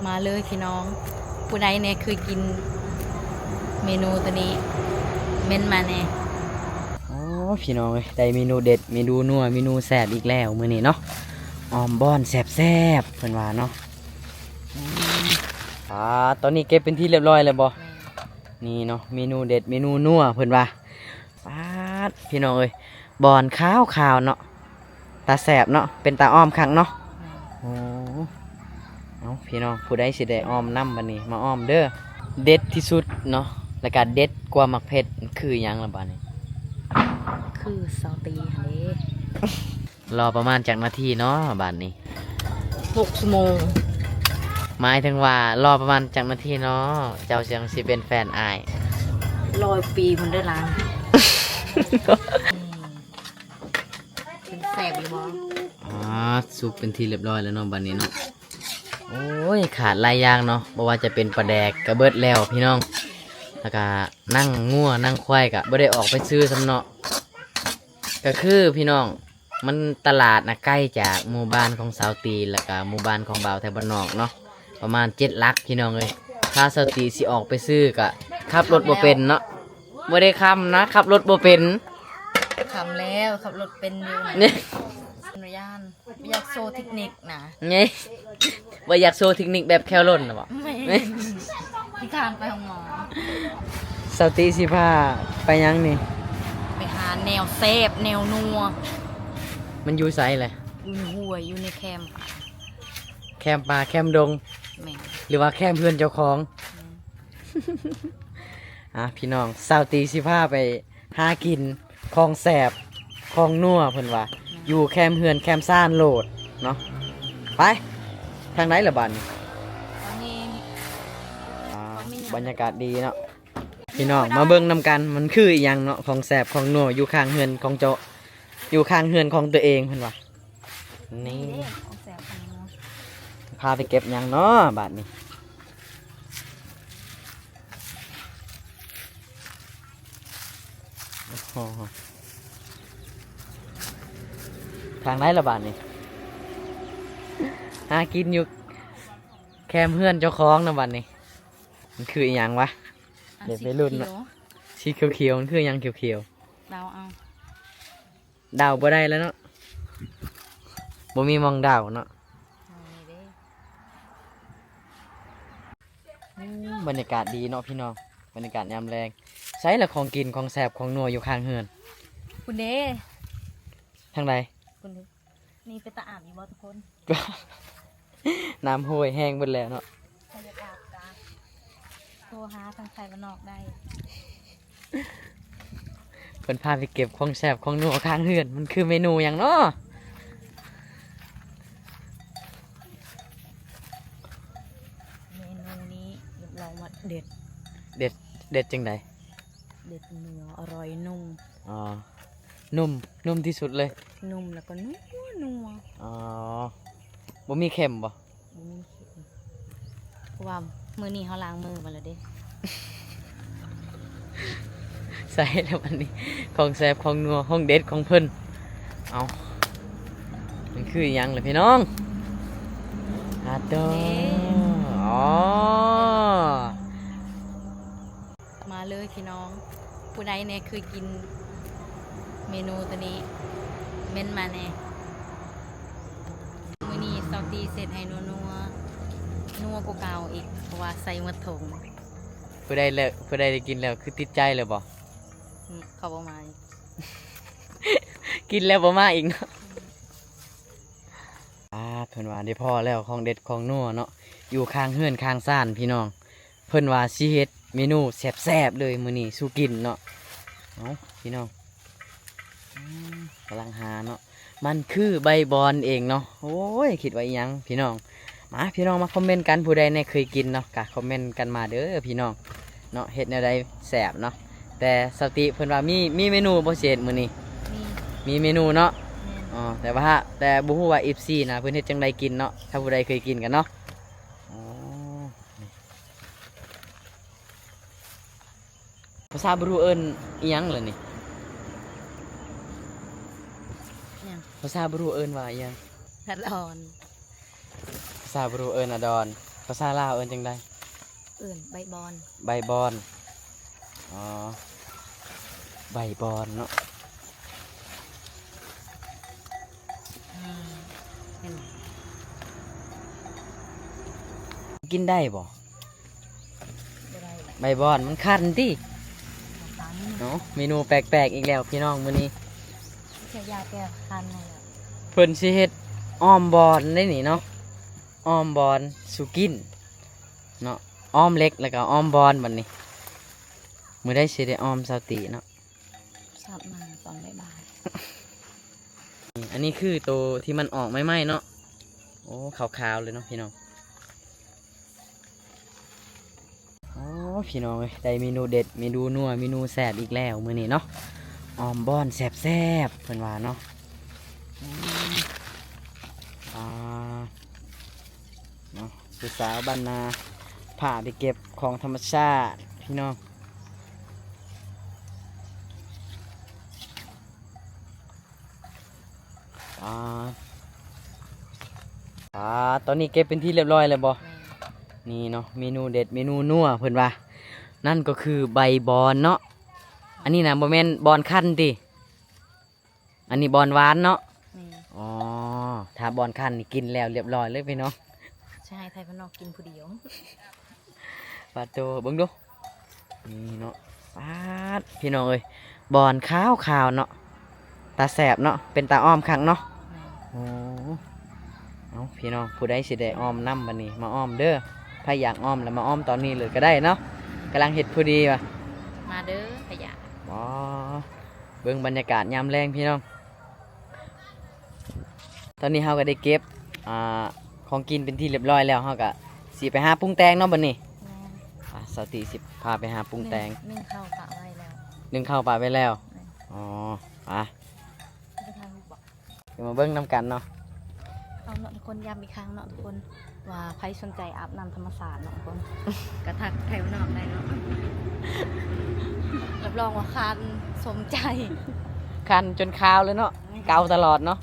ມາເລີຍພີ່ນ້ອງ ຜູ້ໃດແດ່ເຄີຍກິນເມນູໂຕນີ້ ເມັ້ນມາແດ່. ໂອ້ ພີ່ນ້ອງເອີຍ ໄດ້ເມນູເດັດ ເມນູນົວ ເມນູແຊບອີກແລ້ວມື້ນີ້ເນາະ ອອມບ່ອນແຊບໆ ເພິ່ນວ່າເນາະ. ອາ ຕອນນີ້ເກັບເປັນທີ່ລຽບຮ້ອຍແລ້ວບໍ່? ແມ່ນ ນີ້ເນາະ ເມນູເດັດ ເມນູນົວ ເພິ່ນວ່າ. ປາດ ພີ່ນ້ອງເອີຍ ບ່ອນຂາວໆເນາະ ຕາແຊບເນາະ ເປັນຕາອ້ອມຄັກເນາະ. ແມ່ນ ໂອ້ ເອົາ ພີ່ນ້ອງ ຜູ້ໃດຊິໄດ້ອ້ອມນຳບັດນີ້ ມາອ້ອມເດີ. ເດັດທີ່ສຸດເນາະ ແລ້ວກະເດັດກວ່າໝາກເຜັດ ຄືຫຍັງລະບັດນີ້? ຄືຊາວຕີຫັ້ນເດ້. ລໍປະມານຈັກນາທີເນາະບາດນີ້? ຫົກຊົ່ວໂມງ. ໝາຍເຖິງວ່າລໍປະມານຈັກນາທີເນາະ ເຈົ້າຈັ່ງຊິເປັນແຟນອ້າຍ? ຮ້ອຍປີພຸ້ນເດີລາວ. ອືມ ເປັນແຊບຢູ່ບໍ່? ອາ ສຸກເປັນທີ່ລຽບຮ້ອຍແລ້ວເນາະບາດນີ້ເນາະ. ໂອ້ຍ ຂາດຫຼາຍຢ່າງເນາະ ບໍ່ວ່າຈະເປັນປາແດກກະເບິດແລ້ວພີ່ນ້ອງ ແລ້ວກະໜັງງົວໜັງຄວາຍກະບໍ່ໄດ້ອອກໄປຊື້ຊ້ຳເນາະ. ກະຄືພີ່ນ້ອງ ມັນຕະຫຼາດນະໄກຈາກໝູ່ບ້ານຂອງສາວຕີ ແລ້ວກະໝູ່ບ້ານຂອງບ່າວໄທບ້ານນອກເນາະ ປະມານເຈັດຫຼັກພີ່ນ້ອງເອີຍ. ຖ້າສາວຕີຊິອອກໄປຊື້ກະຂັບລົດບໍ່ເປັນເນາະ ບໍ່ໄດ້ຄຳນະ ຂັບລົດບໍ່ເປັນ. ຄຳແລ້ວ ຂັບລົດເປັນຢູ່ນະ ບໍ່ຢ້ານ ບໍ່ຢາກໂຊເຕັກນິກນະ ນີ້ ບໍ່ຢາກໂຊເຕັກນິກແບບແຂ້ວຫຼົ່ນນະບໍ? ແມ່ນ ທີ່ທາງໄປໂຮງໝໍ. ສາວຕິຊິພາໄປຫຍັງນີ້? ໄປຫາແນວແຊບແນວນົວ. ມັນຢູ່ໃສແຫຼະ? ຢູ່ໃນຫ້ວຍ ຢູ່ໃນແຄມ ແຄມປ່າແຄມດົງ. ແມ່ນ ຫຼືວ່າແຄມເຮືອນເຈົ້າຂອງ? ແມ່ນ ອ່າ ພີ່ນ້ອງ ສາວຕິຊິພາໄປ ຫາກິນຂອງແຊບຂອງນົວເພິ່ນວ່າ ແມ່ນ ຢູ່ແຄມເຮືອນແຄມຊານໂລດເນາະ. ໄປ ທາງໃດລະບາດນີ້? ອັນນີ້ ອ່າ ບັນຍາກາດດີເນາະ ພີ່ນ້ອງ ມາເບິ່ງນຳກັນ ມັນຄືອີ່ຫຍັງເນາະ ຂອງແຊບຂອງນົວຢູ່ຂ້າງເຮືອນຂອງເຈົ້າ ຢູ່ຂ້າງເຮືອນຂອງຕົວເອງເພິ່ນວ່າ. ນີ້ ນີ້ເດ້ ຂອງແຊບຂອງນົວ ພາໄປເກັບຫຍັງເນາະບາດນີ້? ໂອ້ໂຫ ທາງໃດລະບາດນີ້? ຫາກິນຢູ່ແຄມເຮືອນເຈົ້າຂອງນະບາດນີ້. ມັນຄືອີ່ຫຍັງວະ? ເດັກໄວລຸ້ນເນາະ ສີຂຽວໆ ມັນຄືຫຍັງຂຽວໆ? ເດົາເອົາ. ເດົາບໍ່ໄດ້ແລ້ວເນາະ ບໍ່ມີໝ່ອງເດົາເນາະ. ໂອ້ ບັນຍາກາດດີເນາະພີ່ນ້ອງ ບັນຍາກາດຍາມແລງ. ໃສລະຂອງກິນຂອງແຊບຂອງນົວຢູ່ຂ້າງເຮືອນ? ພຸ້ນເດ້ ທາງໃດ? ພຸ້ນເດ້. ນີ້ເປັນຕາອາບຢູ່ບໍ່ທຸກຄົນ? ນ້ຳຫ້ວຍແຫ້ງເບິດແລ້ວເນາະ. ໃຜຢາກອາບກະໂທຫາທາງໄທບ້ານນອກໄດ້. ເພິ່ນພາໄປເກັບຂອງແຊບຂອງນົວຂ້າງເຮືອນ ມັນຄືເມນູຫຍັງເນາະ? ເມນູນີ້ຮັບຮອງວ່າເດັດ. ເດັດ ເດັດຈັ່ງໃດ? ເດັດນົວ ອະຮ່ອຍນຸ່ມ. ອໍ ນຸ່ມ ນຸ່ມທີ່ສຸດເລີຍ. ນຸ່ມແລ້ວກໍນົວໆ. ອໍ ບໍ່ມີເຄັມບໍ່? ບໍ່ມີເຄັມ ເພາະວ່າມື້ນີ້ເຮົາລ້າງມືມາແລ້ວເດ້. ໃສ່ແລ້ວບັດນີ້ ຂອງແຊບຂອງນົວຂອງເດັດຂອງເພິ່ນ. ເອົາ ມັນຄືອີ່ຫຍັງລະພີ່ນ້ອງ? ອາໂຕ ເດ້ ອໍ. ມາເລີຍພີ່ນ້ອງ ຜູ້ໃດແດ່ເຄີຍກິນເມນູໂຕນີ້ ເມັ້ນມາແດ່. ມື້ນີ້ສາວຕີເຮັດໃຫ້ນົວໆ ນົວກວ່າເກົ່າອີກ ເພາະວ່າໃສ່ໝົດຖົງ. ຜູ້ໃດແລ້ວ ຜູ້ໃດໄດ້ກິນແລ້ວຄືຕິດໃຈເລີຍບໍ່? ອືມ ເຂົາບໍ່ມາອີກ ກິນແລ້ວບໍ່ມາອີກເນາະ. ອາ ເພິ່ນວ່າໄດ້ພໍ້ແລ້ວຂອງເດັດຂອງນົວເນາະ ຢູ່ຂ້າງເຮືອນຂ້າງຊານພີ່ນ້ອງ. ເພິ່ນວ່າຊິເຮັດເມນູແຊບໆເລີຍມື້ນີ້ສູ່ກິນເນາະ. ເອົາ ພີ່ນ້ອງ ອືມ ກຳລັງຫາເນາະ ມັນຄືໃບບອນເອງເນາະ. ໂອ້ຍ ຄິດວ່າອີ່ຫຍັງພີ່ນ້ອງ? ມາ ພີ່ນ້ອງມາຄອມເມັນກັນ ຜູ້ໃດແດ່ເຄີຍກິນເນາະ ກະຄອມເມັນກັນມາເດີພີ່ນ້ອງເນາະ ເຮັດແນວໃດແຊບເນາະ. ແຕ່ສາວຕິເພິ່ນວ່າມີ ມີເມນູບໍ່ຊິເຮັດມື້ນີ້? ມີ ມີເມນູເນາະ. ແມ່ນ ອໍ ແຕ່ວ່າ ແຕ່ບໍ່ຮູ້ວ່າເອັຟຊີນະ ເພິ່ນເຮັດຈັ່ງໃດກິນເນາະ ຖ້າຜູ້ໃດເຄີຍກິນກັນເນາະ. ອໍ ພາສາບຣູເອີ້ນອີ່ຫຍັງລະນີ້? ຫຍັງ? ພາສາບຣູເອີ້ນວ່າອີ່ຫຍັງ? ອາດອນ. ພາສາບຣູເອີ້ນອາດອນ. ພາສາລາວເອີ້ນຈັ່ງໃດ? ເອີ້ນໃບບອນ. ໃບບອນ. ອໍ ໃບບອນເນາະ. ອືມ ເຫັນບໍ່? ກິນໄດ້ບໍ່? ບໍ່ໄດ້ລະ ໃບບອນມັນຄັນຕິ. ເນາະ ເມນູແປກໆອີກແລ້ວພີ່ນ້ອງມື້ນີ້. ໃຊ້ຢາແກ້ຄັນນັ້ນແຫຼະ. ເພິ່ນຊິເຮັດອອມບອນໄດ໋ນີ້ເນາະ. ອອມບອນສູ່ກິນເນາະ. ອອມເຫຼັກແລ້ວກໍອອມບອນບັດນີ້. ມື້ໃດຊິໄດ້ອອມສາວຕີເນາະ? ສັບມາຕອນບ່າຍໆ. ອັນນີ້ຄືໂຕທີ່ມັນອອກໃໝ່ໆເນາະ. ໂອ້ ຂາວໆເລີຍເນາະພີ່ນ້ອງ. ໂອ້ ພີ່ນ້ອງເອີຍ ໄດ້ເມນູເດັດ ເມນູນົວ ເມນູແຊບອີກແລ້ວມື້ນີ້ເນາະ. ອອມບອນແຊບໆ ເພິ່ນວ່າເນາະ. ອືມ ອ່າ ເນາະ ຜູ້ສາວບ້ານນາ ພາໄປເກັບຂອງທຳມະຊາດພີ່ນ້ອງ. ອ່າ ອ່າ ຕອນນີ້ເກັບເປັນທີ່ລຽບຮ້ອຍແລ້ວບໍ່? ແມ່ນ. ນີ້ເນາະ ເມນູເດັດ ເມນູນົວ ເພິ່ນວ່າ ນັ້ນກໍຄືໃບບອນເນາະ. ອັນນີ້ນະບໍ່ແມ່ນບອນຄັນຕິ? ອັນນີ້ບອນຫວານເນາະ. ແມ່ນ. ອໍ ຖ້າບອນຄັນນີ້ກິນແລ້ວລຽບຮ້ອຍເລີຍພີ່ນ້ອງ. ຊິໃຫ້ໄທບ້ານນອກກິນຜູ້ດຽວ. ປາໂຕ ເບິ່ງດູ ນີ້ເນາະ. ປາດ ພີ່ນ້ອງເອີຍ ບອນຂາວໆເນາະ. ຕາແຊບເນາະ ເປັນຕາອອມຄັກເນາະ. ແມ່ນ. ໂອ້ ເອົາ ພີ່ນ້ອງ ຜູ້ໃດຊິໄດ້ອອມນຳບັດນີ້ ມາອອມເດີ. ໃຜຢາກອອມລະມາອອມຕອນນີ້ເລີຍກໍໄດ້ເນາະ. ກຳລັງເຮັດພໍດີວ່າ ມາເດີ ໃຜຢາກ. ອໍ ເບິ່ງບັນຍາກາດຍາມແລງພີ່ນ້ອງ. ຕອນນີ້ເຮົາກໍໄດ້ເກັບ ອ່າ ຂອງກິນເປັນທີ່ລຽບຮ້ອຍແລ້ວ ເຮົາກໍຊິໄປຫາປຸງແຕ່ງເນາະບັດນີ້. ແມ່ນ. ອ່າ ສາວຕີຊິພາໄປຫາປຸງແຕ່ງ. ໜຶ້ງ ໜຶ້ງເຂົ້າປະໄວ້ແລ້ວ. ໜຶ້ງເຂົ້າປະໄວ້ແລ້ວ. ແມ່ນ. ອໍ ໄປ ໄປຖ່າຍຮູບບໍ? ດຽວມາເບິ່ງນຳກັນເນາະ. ເອົາເນາະທຸກຄົນ ຢ້ຳອີກຄັ້ງເນາະທຸກຄົນ ວ່າໃຜສົນໃຈອາບນ້ຳທຳມະຊາດເນາະທຸກຄົນ ກະທັກໄທບ້ານນອກໄດ້ເນາະ. ຮັບຮອງວ່າຄັນສົມໃຈ ຄັນຈົນຄາວເລີຍເນາະ. ເກົາຕະຫຼອດເນາະ.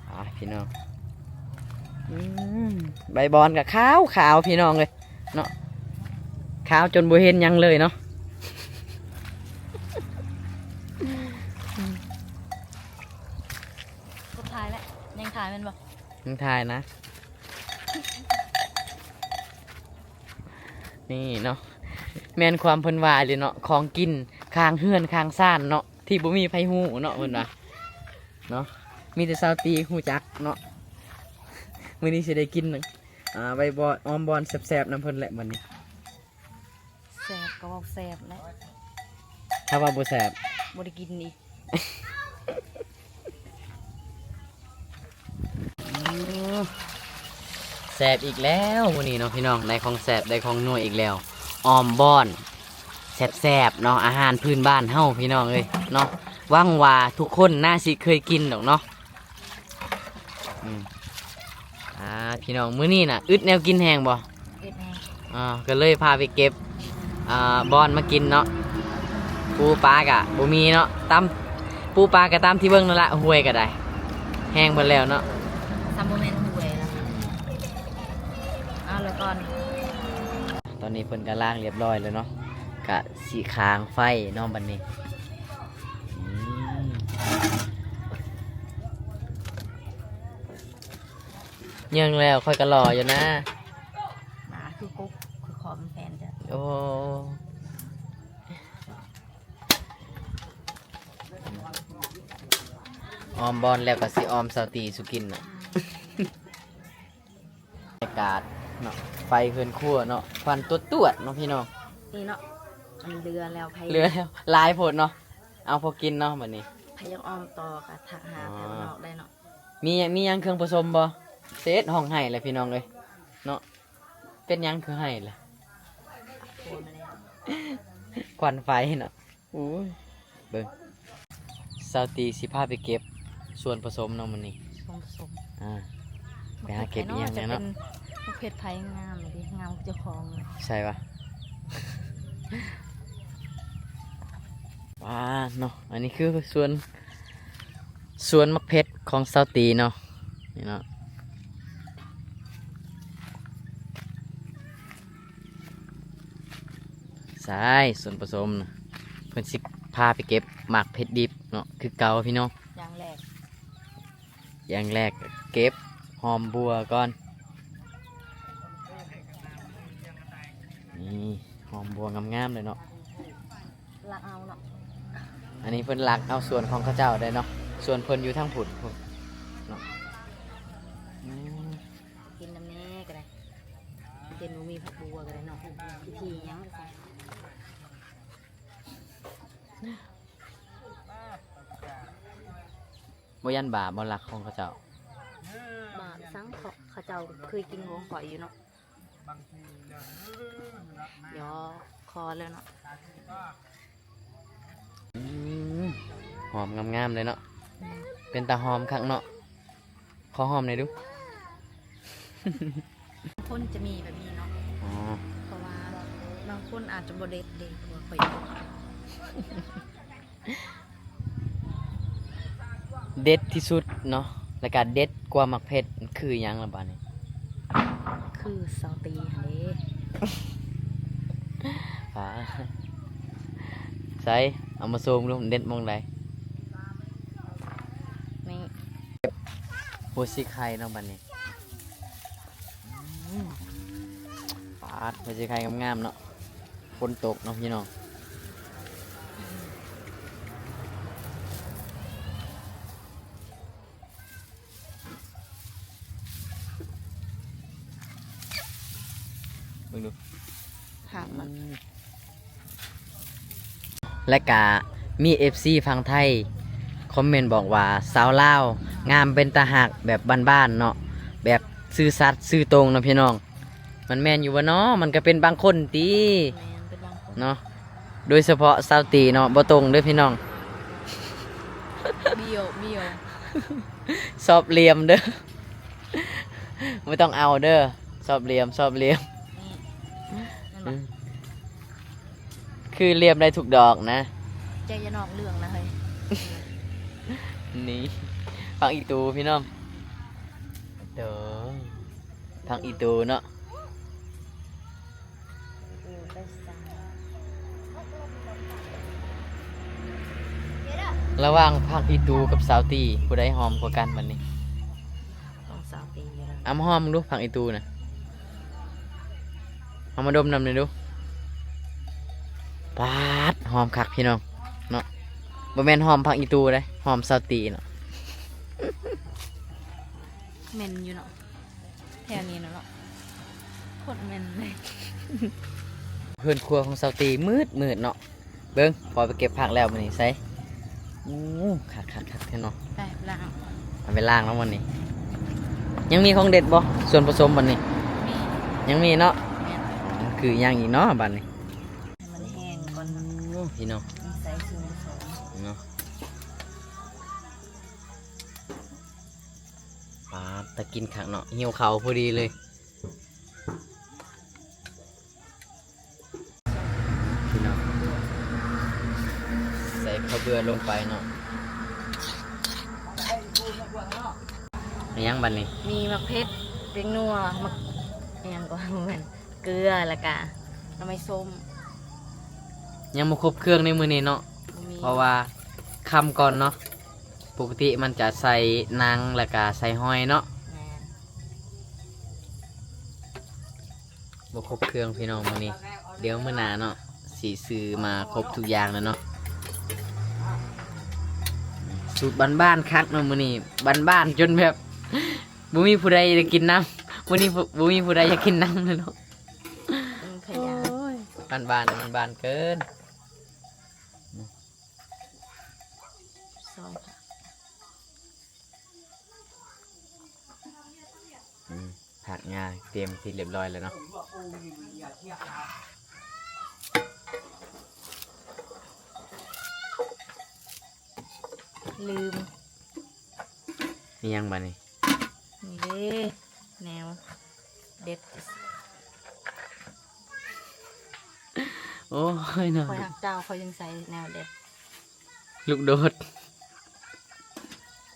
ອ່າ ພີ່ນ້ອງ ອືມ ໃບບອນກໍຂາວໆ ພີ່ນ້ອງເອີຍເນາະ. ຂາວຈົນບໍ່ເຫັນຫຍັງເລີຍເນາະ. ສຸດທ້າຍແລ້ວ ຍັງຖ່າຍແມ່ນບໍ່? ຍັງຖ່າຍນະ. ນີ້ເນາະ ແມ່ນຄວາມເພິ່ນວ່າເລີຍເນາະ ຂອງກິນຂ້າງເຮືອນຂ້າງຊານເນາະ ທີ່ບໍ່ມີໃຜຮູ້ເນາະ ເພິ່ນວ່າເນາະ. ມີແຕ່ສາວຕີຮູ້ຈັກເນາະ. ມື້ນີ້ຊິໄດ້ກິນ ອ່າ ໃບບອນ ອອມບອນແຊບໆນຳເພິ່ນແຫຼະບັດນີ້. ແຊບກໍເວົ້າແຊບແຫຼະ ຖ້າວ່າບໍ່ແຊບ ບໍ່ໄດ້ກິນອີກ. ອືມ ແຊບອີກແລ້ວມື້ນີ້ເນາະພີ່ນ້ອງ ໄດ້ຂອງແຊບໄດ້ຂອງນົວອີກແລ້ວ. ອອມບອນແຊບໆເນາະ ອາຫານພື້ນບ້ານເຮົາພີ່ນ້ອງເອີຍເນາະ. ຫວັງວ່າທຸກຄົນໜ້າຊິເຄີຍກິນດອກເນາະ. ອືມ ອ່າ ພີ່ນ້ອງ ມື້ນີ້ນະ ອຶດແນວກິນແຮງບໍ່? ອຶດແຮງ. ອ່າ ກໍເລີຍພາໄປເກັບ ອ່າ ບອນມາກິນເນາະ. ປູປາກະບໍ່ມີເນາະ ຕາມ ປູປາກະຕາມທີ່ເບິ່ງນັ້ນລະ ຫ້ວຍກະໄດ້ແຫ້ງເບິດແລ້ວເນາະ. ຊ້ຳບໍ່ແມ່ນຫ້ວຍລະ ເອົາລະກ່ອນ. ຕອນນີ້ເພິ່ນກະລ້າງລຽບຮ້ອຍແລ້ວເນາະ ກະຊິຄ້າງໄຟເນາະບັດນີ້. ອືມ ຍັງແລ້ວ ຂ້ອຍກໍຫຼໍ່ຢູ່ນະ. ໜ້າຄືກົບ ຄືຄອມແຟນຈ້ະ. ໂອ້ ອອມບອນແລ້ວກໍຊິອອມສາວຕີສູ່ກິນນະ. ບັນຍາກາດເນາະ ໄຟເຮືອນຄົວເນາະ ຄວັນຕວດໆເນາະພີ່ນ້ອງ. ນີ້ເນາະ ມັນເຫຼືອແລ້ວ ໄຜ ເຫຼືອແລ້ວ ຫຼາຍໂພດເນາະ. ເອົາພໍກິນເນາະບັດນີ້ ໃຜຢາກອອມຕໍ່ກໍທັກຫາ ອໍ ທາງນອກໄດ້ເນາະ. ມີ ມີຫຍັງເຄື່ອງປະສົມບໍ່? ເສັດຮ້ອງໄຫ້ແລ້ວພີ່ນ້ອງເອີຍເນາະ. ເປັນຫຍັງຄືໄຫ້ລະ? ຄວັນໄຟເນາະ. ໂອ້ຍ ເບິ່ງ ສາວຕີຊິພາໄປເກັບສ່ວນປະສົມເນາະມື້ນີ້. ສ່ວນປະສົມ ອ່າ ໄປຫາເກັບອີ່ຫຍັງແດ່ເນາະ. ເປັນໝາກເຜັດໄຜງາມເດ ງາມຄືເຈົ້າຂອງ. ໃສ່ວະ ວ້າເນາະ. ອັນນີ້ຄືສວນ ສວນໝາກເຜັດຂອງສາວຕີເນາະ ນີ້ເນາະ. ໃຊ່ ສ່ວນປະສົມນະ ເພິ່ນຊິພາໄປເກັບໝາກເຜັດດິບເນາະ ຄືເກົ່າພີ່ນ້ອງ. ຢ່າງແລກ ຢ່າງແລກເກັບຫອມບົວກ່ອນ. ນີ້ ຫອມບົວງາມໆເລີຍເນາະ. ລັກເອົາເນາະ ອັນນີ້ເພິ່ນລັກເອົາສວນຂອງເຂົາເຈົ້າໄດ້ເນາະ ສວນເພິ່ນຢູ່ທາງພຸ້ນເນາະ. ອືມ ກິນນຳແດ່ກໍໄດ້ ເຫັນບໍ່ມີຜັກບົວກໍໄດ້ເນາະ ພິທີຫຍັງກໍໃສ່. ບໍ່ຢ້ານບາບບໍ່ ລັກຂອງເຂົາເຈົ້າ? ບາບສັງ ເຂົາເຈົ້າເຄີຍກິນຂອງຂ້ອຍຢູ່ເນາະ. ຢອກຄໍແລ້ວເນາະ. ອືມ ຫອມງາມໆເລີຍເນາະ. ອືມ ເປັນຕາຫອມຄັກເນາະ. ຂໍຫອມໜ່ອຍດູ. ຄົນຈະມີແບບນີ້ເນາະ. ອໍ ເພາະວ່າບາງຄົນອາດຈະບໍ່ເດັດເດ້ ເພາະວ່າຂ້ອຍ ເດັດທີ່ສຸດເນາະ ແລ້ວກະເດັດກວ່າໝາກເຜັດ ຄືຫຍັງລະບາດນີ້? ຄືສາວຕີຫັ້ນເດ້. ອ່າ ໃສ ເອົາມາໂຊມດູ ເດັດໝ່ອງໃດ? ນີ້ ຫົວສີໄຄເນາະບາດນີ້. ອືມ ປາດ ຫົວສີໄຄງາມໆເນາະ. ຝົນຕົກເນາະພີ່ນ້ອງ. ເບິ່ງດູ ຫາກມັນ. ອືມ ແລະກະມີເອັຟຊີຝັ່ງໄທຄອມເມັນບອກວ່າ ສາວລາວງາມເປັນຕາຮັກ ແບບບ້ານໆເນາະ ແບບຊື່ສັດຊື່ຕົງເນາະພີ່ນ້ອງ. ມັນແມ່ນຢູ່ບໍ່ເນາະ? ມັນກໍເປັນບາງຄົນຕິ. ແມ່ນ ເປັນບາງຄົນເນາະ ໂດຍສະເພາະສາວຕີເນາະ ບໍ່ຕົງເດີພີ່ນ້ອງ. ບີ່ ບີ່ ຊອບຫຼ່ຽມເດີ ບໍ່ຕ້ອງເອົາເດີ ຊອບຫຼ່ຽມ ຊອບຫຼ່ຽມ. ນີ້ ເຫັນບໍ່? ອືມ ຄືຫຼ່ຽມໄດ້ທຸກດອກນະ. ເຈົ້າຢ່ານອກເລື່ອງນະເຮີ້ຍ. ນີ້ ຜັກອີ່ຕູພີ່ນ້ອງ. ໂດ ຜັກອີ່ຕູເນາະ. ລະຫວ່າງຜັກອີ່ຕູກັບສາວຕີ ຜູ້ໃດຫອມກວ່າກັນບັດນີ້? ຂອງສາວຕີຢູ່ແລ້ວ. ເອົາມາຫອມເບິ່ງດູ ຜັກອີ່ຕູນະ. ເອົາມາດົມນຳໜ່ອຍດູ. ປາດ ຫອມຄັກພີ່ນ້ອງເນາະ. ບໍ່ແມ່ນຫອມຜັກອີ່ຕູເດ້ ຫອມສາວຕີເນາະ. ແມ່ນຢູ່ເນາະ. ແຖວນີ້ເນາະ ໂຄດແມ່ນເລີຍ. ເຮືອນຄົວຂອງສາວຕີມືດໆເນາະ. ເບິ່ງ ພໍໄປເກັບຜັກແລ້ວມື້ນີ້. ໃສ ໂອ້ ຄັກໆໆແທ້ເນາະ. ໄປລ້າງ ເອົາໄປລ້າງແລ້ວມື້ນີ້. ຍັງມີຂອງເດັດບໍ່? ສ່ວນປະສົມບັດນີ້ ມີ ຍັງມີເນາະ. ແມ່ນ ຄືຫຍັງອີກເນາະບັດນີ້? ໃຫ້ມັນແຫ້ງກ່ອນເນາະ. ໂອ້ ພີ່ນ້ອງ ໃສ່ສ່ວນປະສົມເນາະ. ປາດ ຕາກິນຄັກເນາະ ຫິວເຂົ້າພໍດີເລີຍ. ພີ່ນ້ອງ ໃສ່ເຂົ້າເບືອລົງໄປເນາະ. ອີຫຍັງບັດນີ້? ມີໝາກເຜັດ ແປ້ງນົວ ໝາກ ອີຫຍັງກໍ ບໍ່ແມ່ນ ເກືອ ແລ້ວກະໜໍ່ໄມ້ສົ້ມ. ຍັງບໍ່ຄົບເຄື່ອງໃນມື້ນີ້ເນາະ. ບໍ່ມີ ເພາະວ່າຄ່ຳກ່ອນເນາະ. ປົກກະຕິມັນຈະໃສ່ໜັງ ແລ້ວກະໃສ່ຫອຍເນາະ. ແມ່ນ ບໍ່ຄົບເຄື່ອງພີ່ນ້ອງມື້ນີ້. ດຽວມື້ໜ້າເນາະ ຊິຊື້ມາຄົບທຸກຢ່າງແລ້ວເນາະ. ສູດບ້ານໆຄັກເນາະມື້ນີ້ ບ້ານໆຈົນແບບ ບໍ່ມີຜູ້ໃດຢາກກິນນຳ. ມື້ນີ້ບໍ່ມີຜູ້ໃດຢາກກິນນຳເລີຍເນາະ. ອືມ ຂະຫຍານ ໂອ້ຍ ບ້ານໆ ບ້ານໆເກີນ. ຊອຍ ອືມ ຜັກຫຍ້າຕຽມທີ່ຮຽບຮ້ອຍແລ້ວເນາະ. ລືມ ມີຫຍັງບາດນີ້? ນີ້ເດ້ ແນວເດັດ. ໂອ້ຍເນາະ ຂ້ອຍຮັກເຈົ້າ ຂ້ອຍຈຶ່ງໃສ່ແນວເດັດ. ລູກໂດດ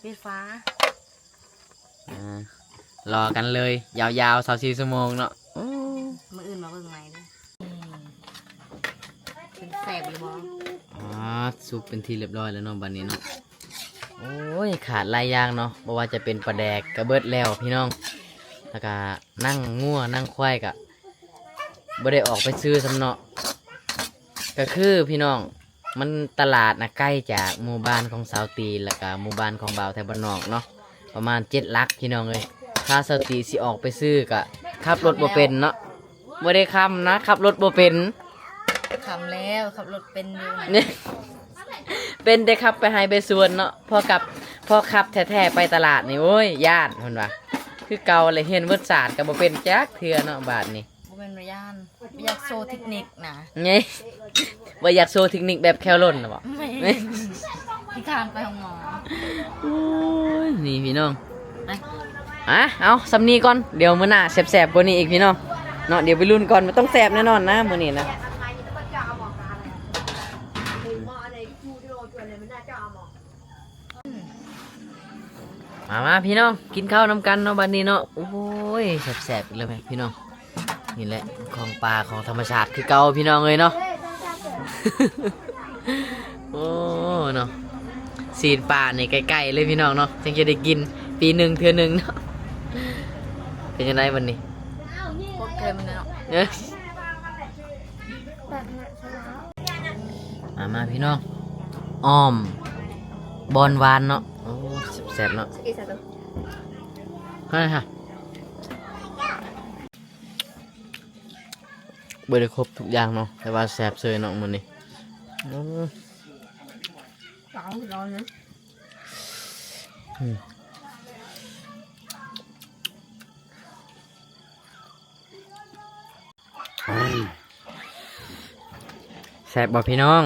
ປິດຝາ. ອ່າ ລໍກັນເລີຍ ຍາວໆຊາວສີ່ຊົ່ວໂມງເນາະ. ໂອ້ ມື້ອື່ນມາເບິ່ງໃໝ່ເດີ້. ນີ້ ແຊບຢູ່ບໍ່? ອາ ສຸກເປັນທີ່ຮຽບຮ້ອຍແລ້ວເນາະ ບັດນີ້ເນາະ. ໂອ້ຍ ຂາດຫຼາຍຢ່າງເນາະ ບໍ່ວ່າຈະເປັນປາແດກກະເບິດແລ້ວພີ່ນ້ອງ ແລ້ວກະໜັງງົວໜັງຄວາຍກະບໍ່ໄດ້ອອກໄປຊື້ຊ້ຳເນາະ. ກະຄືພີ່ນ້ອງ ມັນ ຕະຫຼາດນະໄກຈາກໝູ່ບ້ານຂອງສາວຕີ ແລ້ວກະໝູ່ບ້ານຂອງບ່າວແຖວບ້ານນອກເນາະ ປະມານເຈັດຫຼັກພີ່ນ້ອງເອີຍ. ຖ້າສາວຕີຊິອອກໄປຊື້ກະຂັບລົດບໍ່ເປັນເນາະ. ບໍ່ໄດ້ຄຳນະ ຂັບລົດບໍ່ເປັນ. ຄຳແລ້ວ ຂັບລົດເປັນຢູ່ ເປັນແຕ່ຂັບໄປໄຮ່ໄປສວນເນາະ. ພໍຂັບ ພໍຂັບແທ້ໆໄປຕະຫຼາດນີ້ ໂອ້ຍ ຢ້ານເພິ່ນວ່າ ຄືເກົ່າແຫຼະ. ຮຽນວຶດສາດກະບໍ່ເປັນຈັກເທື່ອເນາະບາດນີ້. ບໍ່ແມ່ນວ່າຢ້ານ ບໍ່ຢາກໂຊເທັກນິກນະ ໄງ ບໍ່ຢາກໂຊເທັກນິກແບບແຂ້ວຫຼົ່ນນະບໍ? ແມ່ນ ຂີ້ຄ້ານໄປໂຮງໝໍ. ໂອ້ຍ ນີ້ພີ່ນ້ອງ ໄປ ອາ ເອົາສ່ຳນີ້ກ່ອນ ດຽວມື້ໜ້າແຊບໆກວ່ານີ້ອີກພີ່ນ້ອງເນາະ. ດຽວໄປລຸ້ນກ່ອນ ມັນຕ້ອງແຊບແນ່ນອນນະມື້ນີ້ນະ. ມາໆ ພີ່ນ້ອງ ກິນເຂົ້ານຳກັນເນາະ ບັດນີ້ເນາະ. ໂອ້ຍ ແຊບໆອີກແລ້ວແມ່ພີ່ນ້ອງ. ນີ້ແຫຼະ ຂອງປ່າຂອງທຳມະຊາດຄືເກົ່າພີ່ນ້ອງເອີຍເນາະ. ໂອ້ ເນາະ ຊີ້ນປານີ້ໃກ້ໆເລີຍພີ່ນ້ອງເນາະ ຈຶ່ງຈະໄດ້ກິນ ປີໜຶ່ງເທື່ອໜຶ່ງເນາະ. ເປັນຈັ່ງໃດບັດນີ້? ໂຄດເຄັມເນາະ. ເອີ ມາໆ ພີ່ນ້ອງ ອ້ອມບອນຫວານເນາະ. ໂອ້ ແຊບໆເນາະ. ໃຫ້ຮະ ບໍ່ໄດ້ຄົບທຸກຢ່າງເນາະ ແຕ່ວ່າແຊບເຊີຍເນາະມື້ນີ້. ອືມ ອືມ ແຊບບໍ່ພີ່ນ້ອງ?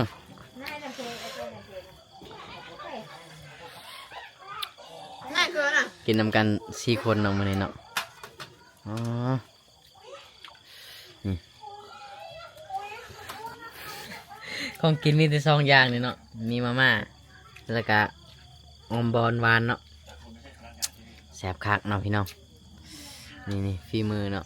ກິນນຳກັນສີ່ຄົນເນາະມື້ນີ້ເນາະ. ອໍ ອືມ ຂອງກິນມີແຕ່ສອງຢ່າງນີ້ເນາະ ມີມາມ່າ ແລ້ວກະອ້ອມບອນຫວານເນາະ. ແຊບຄັກເນາະພີ່ນ້ອງ. ນີ້ໆ ຝີມືເນາະ.